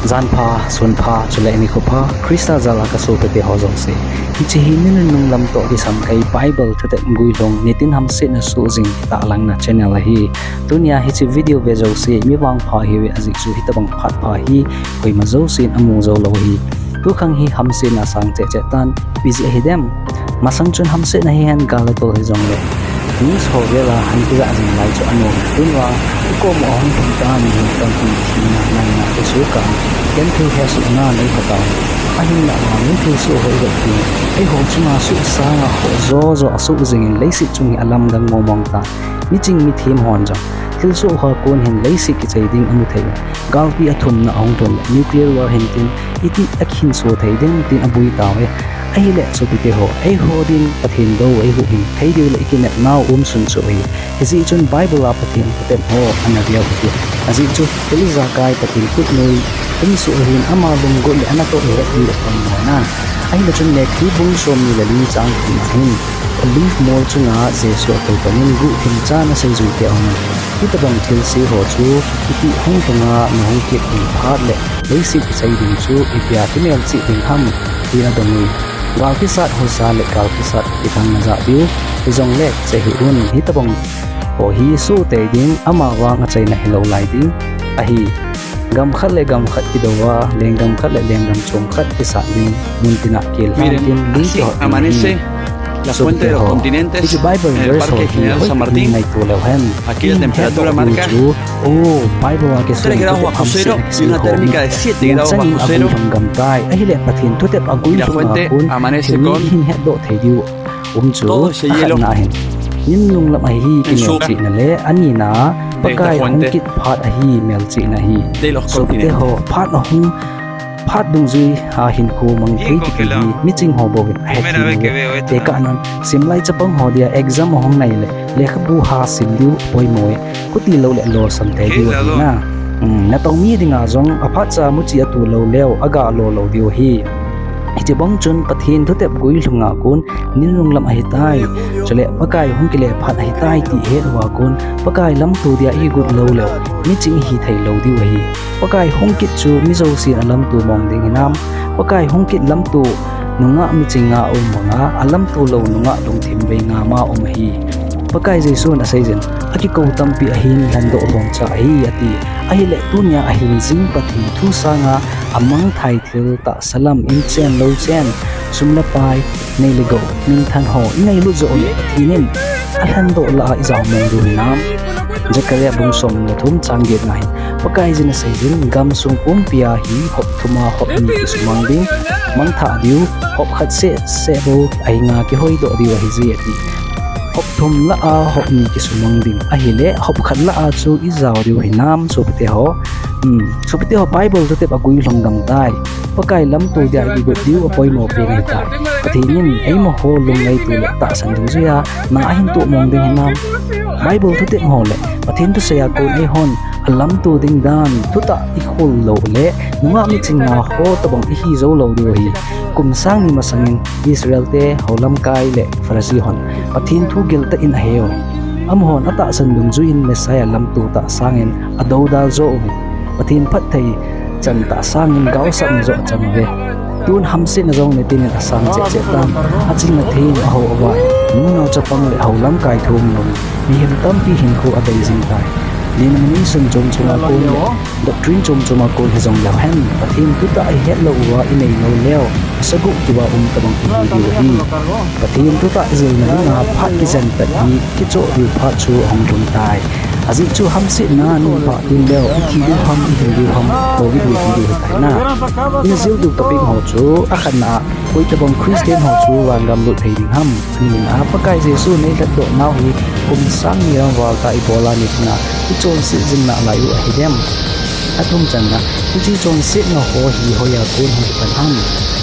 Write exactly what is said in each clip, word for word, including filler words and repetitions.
Janpha, sunpha, chule nikho pha, Christa jal a kasopi teho jouse. Hiche hi ninunung lam toh kisam kai Bible thutep guilhung nitin hamsetna soh jing kitahlanna channel ahi. Tunia hiche video ve jouse mi vangpha hiuve, ajeh chu hitobang phat pha hi koima jousen amu jou lou ahi. Tukhang hi hamsetna asang cheh cheh tan, ipi jeh ahidem. Masang chun hamsetna hihen gal le tol hijongle, news ho vel a hin kijah jing lai chu anom. Tun vang, ikom u ahung lhung tan, mihem tampi thina, naina, kisuhkah, genthei hesohna nei kha tan. Ahinlah vang, thilsoh ho ivet tin, eiho chunga soh sanga ho jo jo asoh jingin leiset chung hi alamdang mong mong tan. Miching mithem hon jong thilsoh hoa kon hin leiset kichai ding amu thei. Galpi athumna ahung lhun le nuclear war hintin, iti akhinso thei ding tin abui tauve. Ahile sopite ho, eiho din Pathen dou eihuhhing thei diu le ikinepnau umsun chu ahi. Hijeh chun Bible a Pathen thutep ho ana veu hite. Ajeh chu thil ijakai Pathen khutnoi umsoh ahin, ama lunggot le anatoh ivet diu ahi. Ahile chun Matthew bung somni le li chang thumna hin, Olive mol chunga Jesu atou panin guhthim chan aseijuite aum in, hitobang thilse ho chu iti hung lhunga nahung kit ding phat le leiset kichai ding chu ipia kimelchih ding ham, tin adong e. Gal kisat husa le gal kisat kithangna jah diu, hijongle chehih un, hitobang ho hi soh tei ding, amavang achaina hilou lai ding ahi. Gam khat le gam khat kidouva, lenggam khat le lenggam chom khat kisat ding, mun tina kel lhan tin ling kihot ding ahi. Sopite ho, hiche Bible verse ho hi hoiya ngaito leu hen, ihin hetdoh diu chu, o, Bible a kisun thutep hamsetna kiseikho hi, mun changin aguilhung gam tai, ahile Pathen thutep aguilhung a kon thil ni ihin hetdoh thei diu um chu, akhatna hin, ninunung lam ahi kimelchihna le, anina, Pakai hung kit phat ahi melchihna ahi. Sopite ho, phat ahung, phat dungjui a hinkho mang thei kiti hi miching ho bouvin ahet thei uve. Tekahnan, simlai chapang ho dia exam ahung nai le, lekhabu ha sim diu apoimo e. Chuti loule lolsam tei diu ahi na. Natong mi dinga jong aphatcha muchi atu lou leu, aga lo lou diu ahi. Hiche bang chun Pathen thutep guilhunga kon ninunung lam ahitai. Chule Pakai hung kile phat ahitai ti het uva kon Pakai lamto dia igot lou leu, miching ihi thei lou diu ahi. Pakai hung kit chu mi jousen alamto mong ding hinam? Pakai hung kit lamto nungah michinga um banga, alamto lou nungah lungthim veinga ma um ahi. Pakai Jesun aseijin, akikou tampi ahin lhandoh lhomcha ahi, ati. Ahile tunia ahing jing Pathen thu sanga amangthai thil tahsa lam, inchen louchen, sum le pai, nei le gou, minthan ho ingailut joh uleh Pathen in alhandoh lah a ijao mong diu hinam? Zechariah bung som le thum chang getna hin Pakaiyin aseijin, gamsung pumpia hi hop thuma hop ni kisumang ding, mangthah diu, hop khat seh seh bou ahinga kihoidoh diu ahije ati. Hop thum lah a hop ni kisumang ding ahile, hop khat lah a chu ijao diu hinam, sopite ho? Sopite ho, Bible thutep aguilhung gam tai. Pakai lamto dia igot diu apoimo pen ahitai. Pathen in eimaho lungngaito le tahsan dungjuia na ahin toh mong ding hinam? Bible thutep ho le Pathen thusei a kon eihon alamto ding dan thutah ikhol lou uleh, nungah michinga ho tobang ihi jou lou diu ahi. Kum sang ni masangin Israel te ho lamkai le Pharisee hon Pathen thu giltah in aheu. Amahon atahsan dungjuiyin Messiah lamto tah sangin adoudal joh uvin, Pathen phatthei chan tah sangin gaosapna joh achang uve. Tun hamsetna jong nitin in asang cheh cheh tan, achilna theng ahou avah in, nunao chapang le hou lamkai thum louvin, mihem tampi hinkho adei jing tai. Denomination chom choma kon le doctrine chom choma kon hijong leu hen, Pathen thutah ihet lou uva inei lou leu, asagoh kiba um tobang ihi diu ahi. Pathen thutah jilna dinga phat kijen pet hi kichoh diu phat chu ahung lhung tai. Ajeh chu hamsetna nunphah tin leu, ithi diu ham, ihing diu ham, Covid nineteen diu hitai na. Ina jil diu topic ho chu, akhatna a, koi tobang Christian ho chu vangam lut thei ding ham? Anina, Pakai Jesu neilhatdoh nau hi kum sang ni ram val tah ibola nitina ichonset jing nalai u ahidem? Athum channa, hiche chonsetna ho hi hoiya kon hung kipan ham?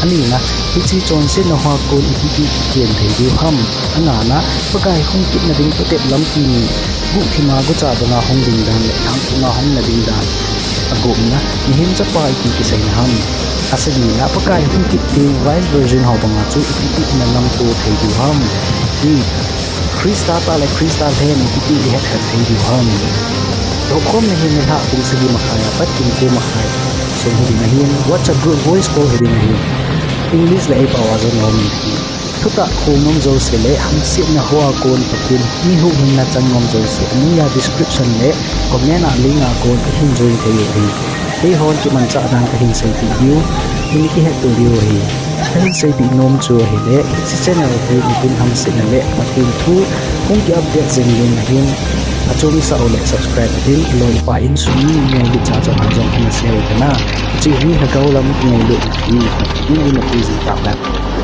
Anina, hiche chonsetna hoa kon ipi ti kiken thei diu ham? Angana, Pakai hung kitna ding thutep lampi ni, guhthima gucha banga hung ding dan le lhangthima hung na ding dan. Agupna, mihem chapa ipi kiseina ham? Asagina, Pakai hung kit ding vice virgin ho banga chu ipi ti ina lamto thei diu ham? Hi, Christa tah le Christa lhen ipi ti ihet khat thei diu ham? Dohkhomna hi nilhah pung sagi makhai apat kum ko makhai hiding ahin, WhatsApp group voice call hiding ahin. English le eipao a jong aum in ahi. Thutah khol nom jouse le hamsetna hoa kon Pathen mi huhhingna chang nom jouse, noiya description le comment a link a kon ihin join thei u ahi. Keihon kimanchah dan kahin seipeh diu, tuni kihetto diu ahi. Kahin seipeh nom chu ahile, hiche channel hi mitin hamsetna le Pathen thu hung ki update jing ding ahin, achom isah u le subscribe ding, iloi ipa insung mi ngailut chacha ho jong ana share u hen. Hiche hi lhagao lam kingailutna ahi, Pathen in eina pui jing tauhen.